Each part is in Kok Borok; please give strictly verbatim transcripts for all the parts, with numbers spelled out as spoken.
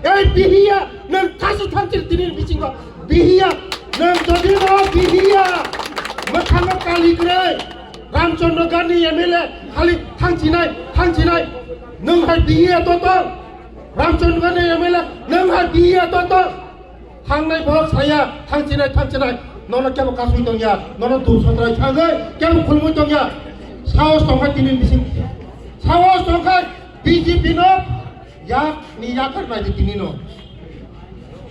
Ei bihiya, nwng kasu thangchil tini bisingo bihiya, nwng jodi no bihiya, mwthangno kali kwrwi, Ramchandra Gandhi M L A khali thangchinai, thangchinai, nwng hai bihiya to tong, Ramchandra Gandhi M L A nwng hai bihiya to tong, thangnai borok saya, thangchinai, thangchinai, nono kebo kasui tongya, nono dusotrai thangwi kebo khulmui tongya, saos tongkha tini bising, saos tongkha B J P no, Yak ni yakar nai di tini no.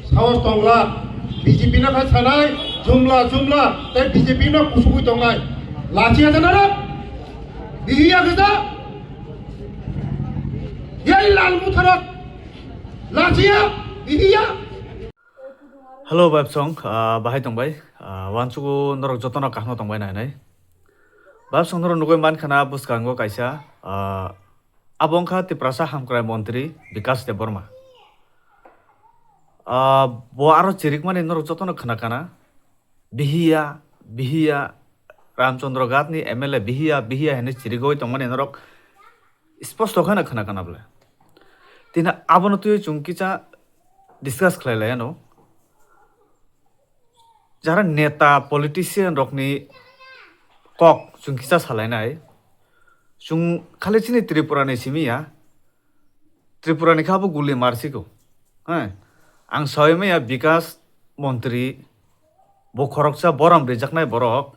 Saos tongla, B J P no khai sanai, jumla, jumla, tei B J P no kusugui tongnai. Lachiya jana rak, bihiya gada, yai lal mutharak, lachiya, bihiya. Hello, Babsong, ah, bahai tongbai, ah, wansugo norok jotono kahno tongbai nai nai. Babsong norok nugui mankhana bwskango kaisa, ah, Abo wngkha Tiprasa hamkrai montri Bikas Debbarma. Ah, bo aro chirikmani norok jotono khna kana. Bihiya, bihiya, Ramchandra Ghat ni M L A bihiya, bihiya hinwi chirigwi tongmani norok sposto kheno khna kana bwle. Tini abono twiwi chwng kisa discuss khlai lai ano. Jara neta, politician rokni kok chwng kisa salainai. Chwng khali chini Tripura ni simi ya. Tripura ni kha bo guli marsigo. Hai. Ang sawi maya Bikas montri, bo khoroksa borom rijaknai borok.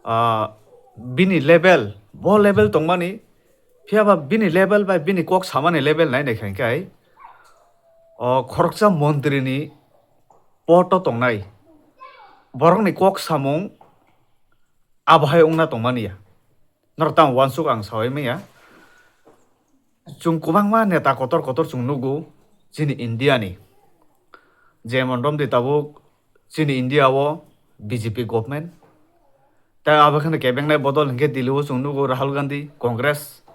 Ah, bini level, bo level tongmani, phiya ba bini level bai bini kok samani level nai nai khe, o khoroksa montri ni poto tongnai borokni kok samung abohai wngna tongmani ya. Norok tamo uansuk ang sawi manya. Chwng kwbangma neta kotor kotor chwng nugo chini India ni. Jemon romdi tabuk chini India o B J P government. Tai abo kheno kebengnai bodol hinkhe Delhi o chwng nugo Rahul Gandhi, Congress.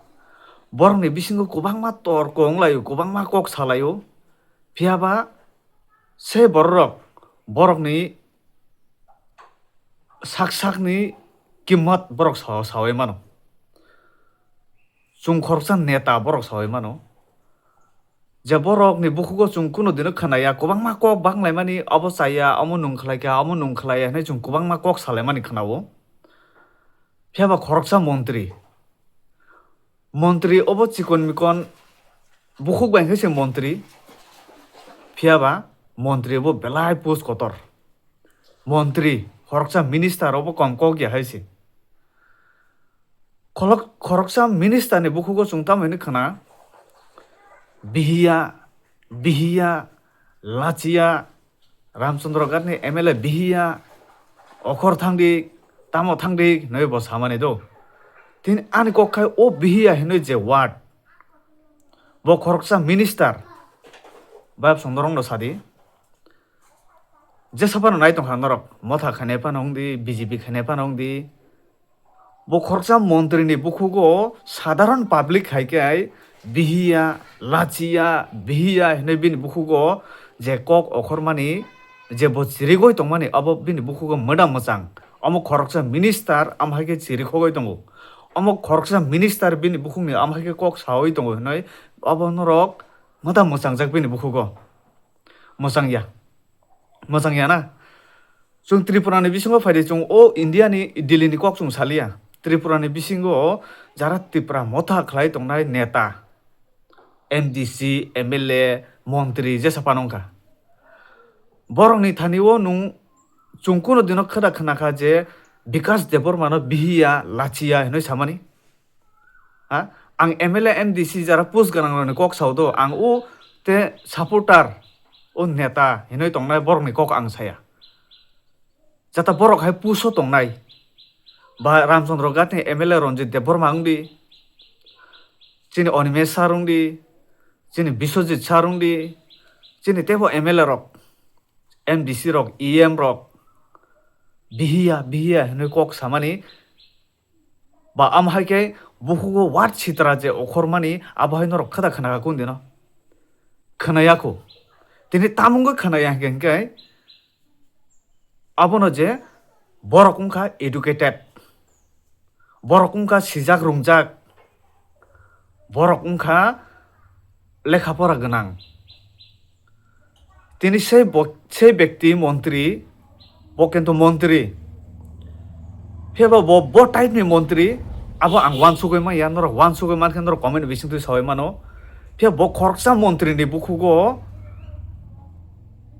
Borokni bisingo kwbangma torko wnglaio, kwbangma kok salaio. Phiya ba se bororok, borokni sak sakni kimmat borok sa-, sawi mano. Chwng khoroksa neta borok sawi mano. Je borokni bukhugo chwng kunu dino khwnaya, kwbangma kok banglaimani, obo chaya, omo nwng khlaikha, omo nwng khlaiya hinwi chwng kwbangma kok salaimani khwnao. Phiya ba khoroksa montri, montri obo chikon mikon bukhuk bai khe se montri, phiya ba montri obo belai post kotor. Montri, khoroksa minister obo kom kok ya hai se. Kholok-, khoroksa minister ni bukhugo chwng tamo hinwi khna, bihiya, bihiya, lachiya, Ramchandra Ghat ni M L A bihiya, okhor thangdi, tamo thangdi, hinwi bo samani do. Tini ani kok khai o bihiya hinwi je word, bo khoroksa minister, Bayap Chondro no sadi, jesa phano nai tongkha norok, motha khainai phano wngdi, B J P khainai phano wngdi, Bo khoroksa montri ni bukhugo sadharon public hai khe bihiya, lachiya, bihiya hinwi bini bukhugo je kok okhormani, je bo chirigwi tongmani, abo bini bukhugo mwda mwchang. Omo khoroksa minister, amo hai khe chirikhogwi tongo. Omo khoroksa minister bini bukhukni amo hai khe kok sawi tongo hinwi abo norok mwda mwchangjak bini bukhugo. Mwchang ya. Mwchang ya na? Chwng Tripura ni bisingo phaidi chwng o India ni Delhi ni kok chwng saliya. Tripura ni bisingo jara Tripura motha khlai tongnai neta, M D C, M L A, montri jesa phano wngkha. Borok ni thani o nwng chwng kuno dino khwda khna kha je Bikas Debbarma no bihiya, lachiya hinwi samani. Ha? Ang M L A, M D C jara post gwnang rokni kok sao do, ang o te supporter, o neta hinwi tongnai borokni kok ang saya. Jata borok hai post o tongnai. Ba Ramchandra Ghat ni M L A Ranjit Debbarma wng di, chini Animesh sir wng di, chini Biswajit sir wng di, chini teibo M L A rok, M D C rok, E M rok, bihiya, bihiya hinwi kok samani, Ba amo hai khe bukhugo word sitra je okhormani, abo hai norok khwda khna kha kundino? Khwnaya kho. Tini tamo wngwi khwnaya hinkhe, hinkhe abono je borok wngkha educated, borok wngkha sijak rungjak, borok wngkha lekha pora gwnang, Tini sei bo-, sei bekti montri, bo kintu montri. Phiya ba bo, bo type ni montri, abo ang uansugwi manya, norok uansugwi mankhe norok comment bisingtwi sawi mano. Phiya bo khoroksa montri ni bukhugo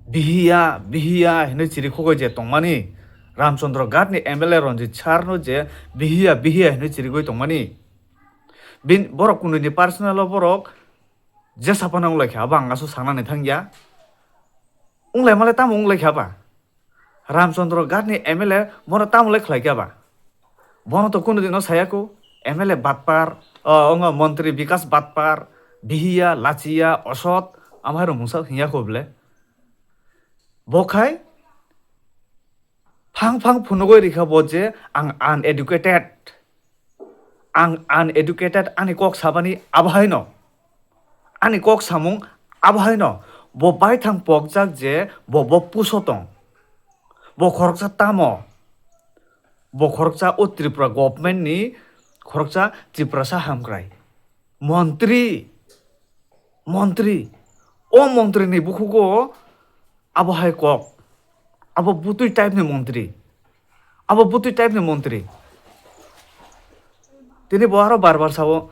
bihiya, bihiya hinwi chirikhogwi je tongmani, Ramchandra Ghat ni M L A Ranjit Sar no je bihiya, bihiya hinwi chirigwi tongmani. Bin, borok kunui ni personal o borok jesa phano wng lai kha, abo ang aswk sanani thang ya. Wng lai ma le tamo wng lai kha ba? Ramchandra Ghat ni M L A bono tamo le khlai kha ba? Bono to kunu dino saya kho, M L A batpar, o, wngo montri Bikas batpar, bihiya, lachiya, osot, amhai rok mungsa hinya kho bole. Bo khai phang phang phunugwi rikha bo je ang uneducated. Ang uneducated, ani kok sabani abo haino. Ani kok samung abo haino. Bo baithang pokjak je bo, bo puso tong. Bo khoroksa tamo. Bo khoroksa o Tripura government ni khoroksa Tiprasa hamkrai. Montri. Montri. O montri ni bukhugo abo hai kok. Abo butui type ni montri. Abo butui type ni montri. Tini bo aro bar bar sao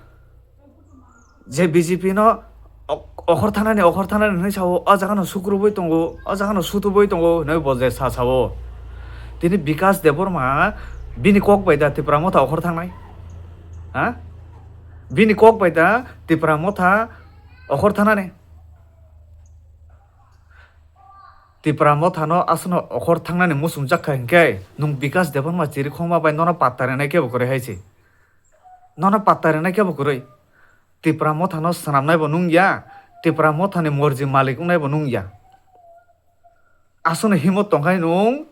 je B J P no ok-, okhor thanani, okhor thanani hinwi sao, o jaga no sukrubui tongo, o jaga no sutubui tongo hinwi bo je sa sao. Tini Bikas Debbarma bini kok bai da Tipra Motha okhor thangnai? Ha? Bini kok bai da Tipra Motha okhor thanani? Tipra Motha no aswkno okhor thangnani muchungjak kha hinkhe, nwng Bikas Debbarma chirikhokma bai nono patta rinai kebo kwrwi hai se. Nono patta rinai kebo kwrwi. Tipra Motha no swnamnai bo nwng ya, Tipra Motha ni morji malik wngnai bo nwng ya. Aswkno himot tongkhai nwng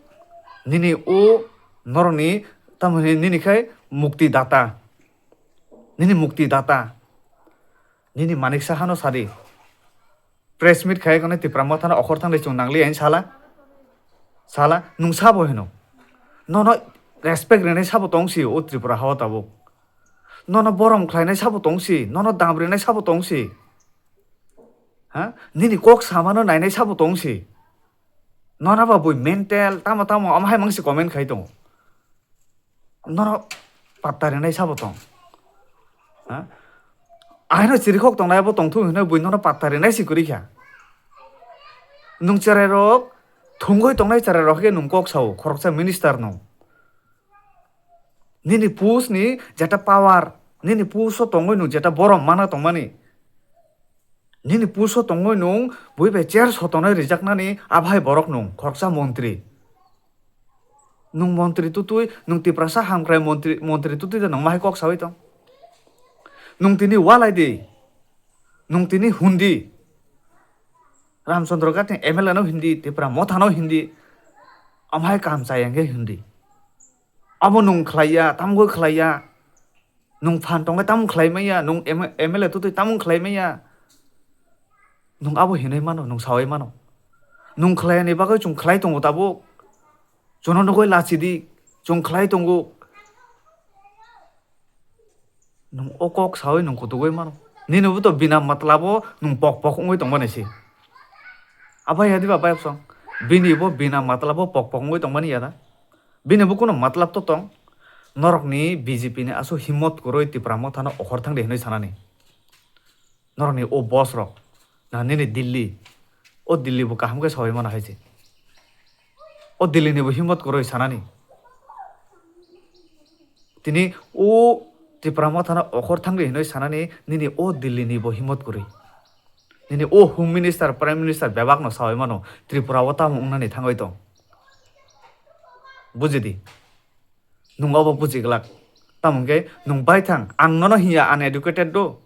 nini o norokni, tamoni nini khai mukti data. Nini mukti data. Nini manik saha no sadi. Press meet khai kono Tipra Motha no okhor thangdi chwng nangli ani sala. Sala, nwng sabo hino. Nono respect rinai sabo tong si o Tripura hao tabuk. Nono borom khlainai sabo tong si, nono dam rinai sabo tong si. Ha? Nini kok samano nainai sabo tong si. Nono ba bui mental, tamo tamo, omo hai mang si comment khai tongo. Nono patta rinai sabo tong. Ha? Aino chirikhok tongnai abo tongthung hinwi bui nono patta rinai si kwrwi kha. Nwng cherai rok, thungwi tongnai cherai rok khe nwng kok sao, khoroksa minister nwng. Nini post ni jeta power, nini post o tongwi nwng jeta borom mana tongmani. Nini post o tongwi nwng bui bai chair sotonwi rijaknani abo hai borok nwng, khoroksa montri. Nwng montri tutwi, nwng Tiprasa hamkrai montri, montri tutwi de nwng mahai kok sawi tong? Nwng tini walai di, nwng tini hundi. Ramchandra Ghat ni M L A no hindi, Tipra Motha no hindi, amhai kam chaya hwnkhe hindi. Abo nwng khlaiya, tamgwi khlaiya. Nwng phan tongwi tamung khlai manya, nwng M-, M L A tutwi tamung khlai manya. Nwng abo hinwi mano, nwng sawi mano. Nwng khlaiyani bagwi chwng khlai tongo tabuk. Chwngno nugwi lachi di, chwng khlai tongo. Nwng o kok sawi nwng kutugwi mano. Nini bo to bina matlabo nwng pok pok wngwi tongmani se. Abai ya diba bai opsong. Bini bo bina matlabo pok pok wngwi tongmani ya da. Bini bo kuno matlab to tong. Norokni B J P ni aswk himmot kwrwi Tipra Motha no okhor thangdi hinwi sanani. Norokni o boss rok. Na nini Delhi. O Delhi bo kaham khe sawi mano hai se. O Delhi ni bo himmot kwrwi sanani. Tini o Tipra Motha no okhor thangdi hinwi sanani nini o Delhi ni bo himmot kwrwi. Nini o Home Minister, Prime Minister bebak no sawi mano Tripura o tamo wngnani thangwi tong. Bujidi. Nwng obo buji glak. Tamo hwnkhe nwng baithang, ang nono hiya uneducated do.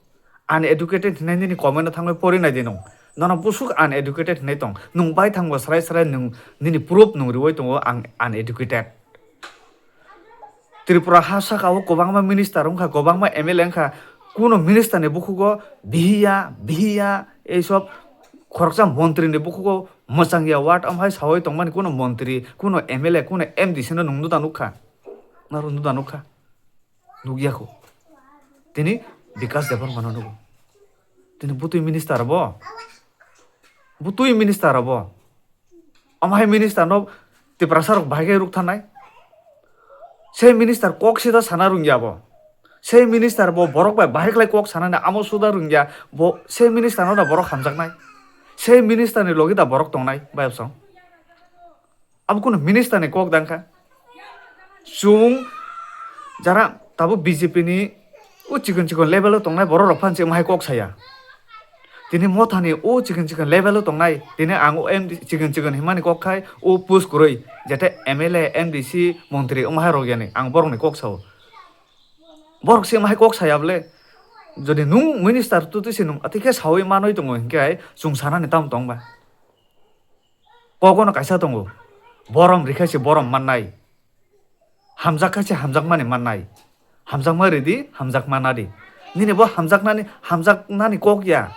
Uneducated hinai nini comment o thangwi pori nai di nwng. Nono busuk uneducated hinai tong. Nwng baithang bo srai srai nwng nini proof nwng riwi tongo ang uneducated. Tripura ha saka o kwbangma minister wngkha, kwbangma M L A wngkha. Kuno minister ni bukhugo bihiya, bihiya, ei sob khoroksa montri ni bukhugo mwchangya word amhai sawi tongmani kuno montri, kuno M L A, kuno M D C no nwng nuda nukha. Naro nuda nukha. Nukya kho. Tini Bikas Debbarma no nugo. Tini butwi minister bo. Butwi minister bo. Omo hai minister no Tiprasa rok bahai khe ruk thanai. Sei minister kok sida sana rwngya bo. Sei minister bo borok bai bahai khlai kok sanani amo suda rwngya bo. Sei minister no da borok hamjaknai. Sei minister ni logi da borok tongnai bai bwsong. Abo kunu minister ni kok dang kha. Chwng jara tabuk B J P ni o chikon chikon level o tongnai borok rok phan se omo hai kok saya. Tini Motha ni o chikon chikon level o tongnai, tini ang o M D, chikon chikon himani kok khai o post kwrwi, jete M L A, M D C, montri omo hai rok yani ang borok ni kok sao. Borok se omo hai kok saya bole. Jodi nung minister tu twi se nung atwi khe saui manwi tongo hinkhe ai chwng sanani tamo tong ba? Kogono kaisa tongo, borom rikha se borom mannai, hamjak kha se hamjakmani mannai. Hamjakma ridi, hamjakma nadi. Nini bo hamjaknani, hamjaknani kok ya.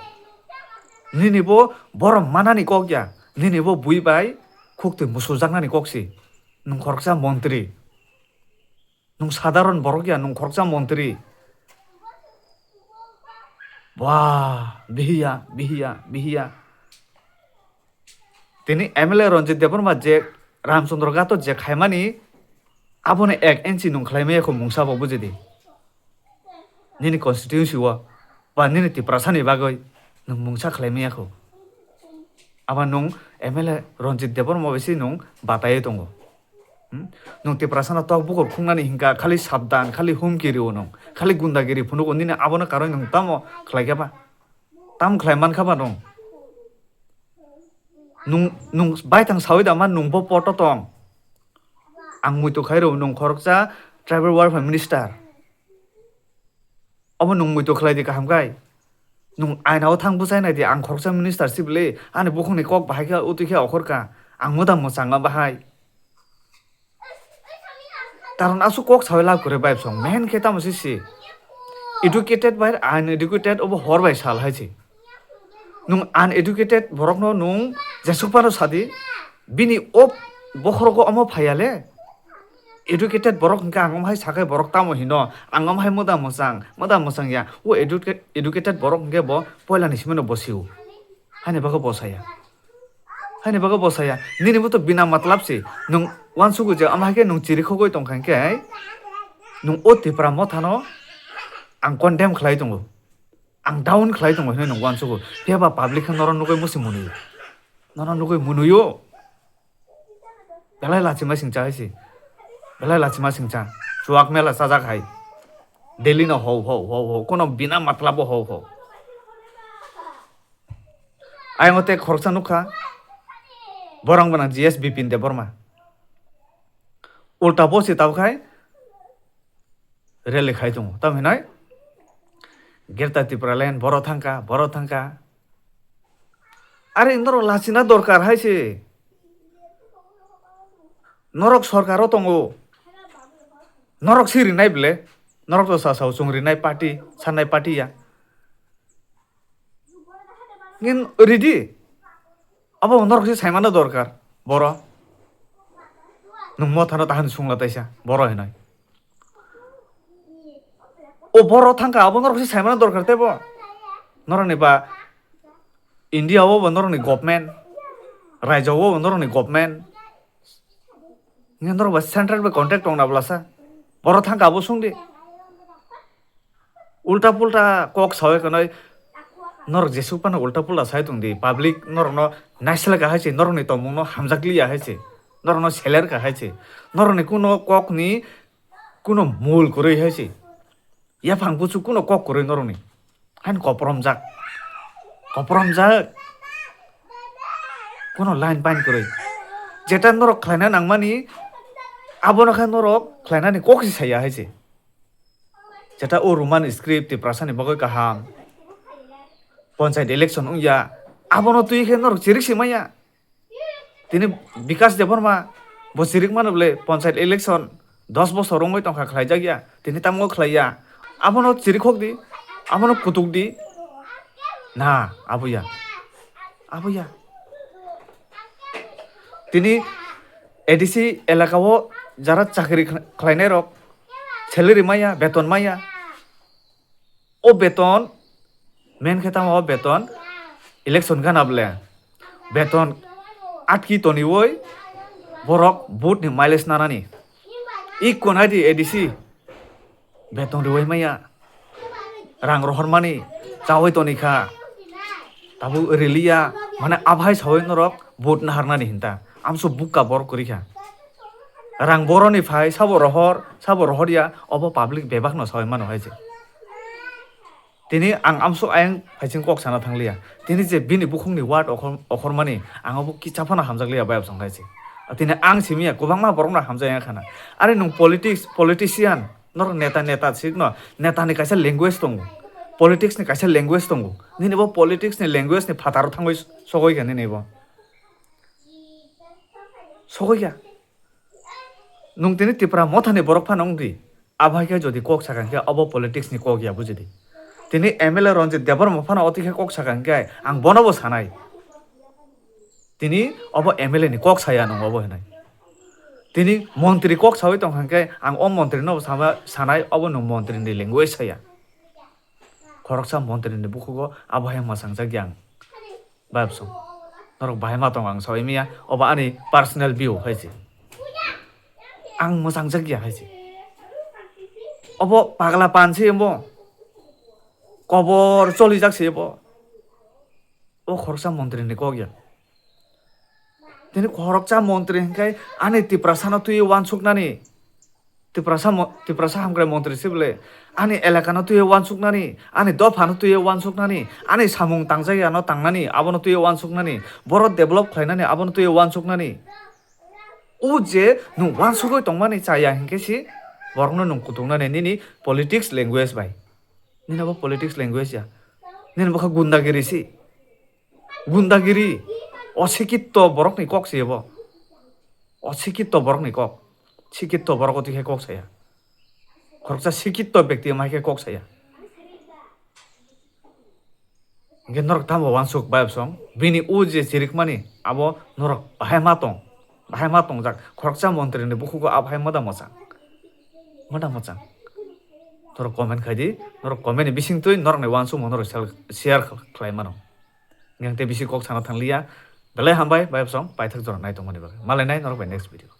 Nini bo borom manani kok ya. Nini bo bui bai khuk twi musujaknani kok si. Nung khoroksa montri. Nung sadharon borok ya, nung khoroksa montri. Wah, bihiya, bihiya, bihiya. Tini M L A Ranjit Debbarma je Ramchandra Ghato je khaimani, aboni ek inchi nung khlai maya kho mungsa bo bujidi. Nini constituency o ba nini Tiprasa ni bagwi nung mungsa khlai maya kho. Abo nung M L A Ranjit Debbarma bai se nung bataiwi tongo. Hmm? Nung Tiprasa no tok bukur khungnani hinka khali sabdan, khali humki rio nung, khali gundagiri phunugo nini abono karwi nung tamo khlai khe ba? Tam khlai man kha ba nung? Nung, nung baithang saui da man nung bo poto tong. Ang muitu khai rw nung khoroksa tribal welfare minister. Obo nung muitu khlai di kaham khai. Nung aina o thang bwsai nai di, ang khoroksa minister si bwle, ani bukhukni kok bahai khe utwi khe okhor kha. Ang moda mwchang ma bahai. Karon aswk kok saui lab kwrwi bai bwsong, main khe tamo se si. Educated bai uneducated obo hor bai sal hai se. Nung uneducated borokno nung jesuk phano sadi, bini o bokhorogo omo phaiya le. Educated borok hwnkhe ang omo hai sakhai borok tamo hino, ang omo hai moda mwchang, moda mwchang ya. O educa-, educated borok hwnkhe bo poilani simino bo sio. Haini bagwi bo saya. Haini bagwi bo saya. Nini bo to bina matlab se. Nung uansugo je omo hai khe nung chirikhogwi tongkha hwnkhe, nung o Tipra Mothano ang condemn khlai tongo. Ang down khlai tongo hinwi nung uansugo. Phiya ba public khe norok nugwi musi munuyo. Norok nugwi munuyo. Belai lachima singcha hai se. Belai lachima singcha. Chuak mela chajak hai. Delhi no ho ho ho ho. Kono bina matlabo ho ho. Ayang o tei khoroksa nukha. Borok bana G S Bipin Debbarma. Ulta bo se tabkhai. Rally khai tongo. Tamo hinai? Greater Tipraland, boro thangka, boro thangka. Are norok lachina dorkar hai se. Norok sorkaro tongo. Norok si rinai bele. Norok to sa sao chwng rinai party, sanai party ya. Ngen ridi. Abo norok se saimano dorkar. Boro. Nung Mothano tahan sungla taisa. Boro hinai. O boro thangka abo norok se saimano dorkar tebo. Norokni ba India o bo norokni government. Raijo o bo norokni government. Ngen norok ba central bai contact tongna blasa. Boro thangka abo sungdi. Ulta pulta kok sawi kanai norok jesuk phano ulta pulta sai tong di. Public norokno naisle kahai se, norokni tongmungno hamjakliya hai se, norokno seler kahai se, norokni kuno kokni kuno mul kwrwi hai se. Yaphang buchuk kuno kok kwrwi norokni. Hain kopromjak. Kopromjak. Kuno line pain kwrwi. Jeta norok khlaina nangmani, abono khe norok khlainani kok se saya hai se. Jeta o Roman script Tiprasani bagwi kaham. Panchayat election wngya. Abono twi khe norok chirik se maya. Tini Bikash Debbarma bo chirik mano bole panchayat election dos bosor wngwi tongkha khlaijakya. Tini tamo khlaiya. Abono chirik khok di. Abono kutuk di. Na, aboya. Aboya. Tini A D C elaka o jara chakri khlainai rok salary maya, beton maya. O beton, main khe tamo o beton, election gana bole. Beton, atki toniwi borok vote ni mileage nanani. I konai di A D C beton riwi maya, rang rohormani chawi tonikha, tabuk riliya, mane abai sawi norok vote naharnani hinta amso bukka borok kwrwikha. Rang boroni phai sabo rohor sabo rohorya, obo public bebakno sawi mano hai se. Tini ang amsuk ayang phaising kok sana thangliya. Tini je bini bukhukni word okhor-, okhormani, ang obo kisa phano hamjakliya bayap song khai se. Tini ang simiya, kwbangma borokno hamjakya khana. Are nwng politics, politician, norok neta, neta sikno, netani kaisa language tongo. Politics ni kaisa language tongo. Nini bo politics ni language ni phataro thangwi sogoi kha nini bo. Sogoi kha. Nwng tini Tipra mothani borok phano wng di. Abo hai khe jodi kok sakha hwnkhe obo politics ni kok ya buji di. Tini M L A Ranjit Debbarma phano oti khe kok sakha hwnkhe ang bono bo sanai. Tini obo M L A ni kok saya nwng obo hinai. Tini montri kok sawi tong hwnkhe ang o montri no bo sama-, sanai, obo nwng montri ni language saya. Khoroksa montri ni bukhugo abo hai mwchangjakya ang. Bayapsong. Norok bahai ma tong ang sawi miya, obo ani personal view hai se. Ang mwchangjakya hai se. Obo pagla pan se obo. Kobor cholijak se obo. O khoroksa montri ni kok ya. Tini khoroksa montri hwnkhe ani Tiprasa no twiwi uansuknani. Tiprasa mo-, Tiprasa hamkrai montri se bwle. Ani elaka no twiwi uansuknani, ani dopha no twiwi uansuknani, ani samung tangjak ya no tangnani, abo no twiwi uansuknani, borok develop khlainani, abo no twiwi uansuknani. O je nwng uansugwi tongmani chaya hwnkhe se borok no nwng kutung nani nini politics language bai. Nini abo politics language ya. Nini bo kha gundagiri se. Gundagiri, o sikitto borokni kok se bo. O sikitto borokni kok. Sikitto borok oti khe kok saya. Khoroksa sikitto bekti amai khe kok saya. Hingke norok tamo uansuk bayapsong. Bini o je chirikmani abo norok bahai ma tong. Bahai ma tongjak. Khoroksa montri ni bukhugo abo hai moda mochang. Moda mochang. Norok comment khai di. Norok comment ni bising twi norok ni uansukmung norok share, share khlai mano. Hingke tei bisi kok sana thangliya. Belai hambai, bayapsong, paithak jora nai tongmani bagwi. Malai nai norok bai next video.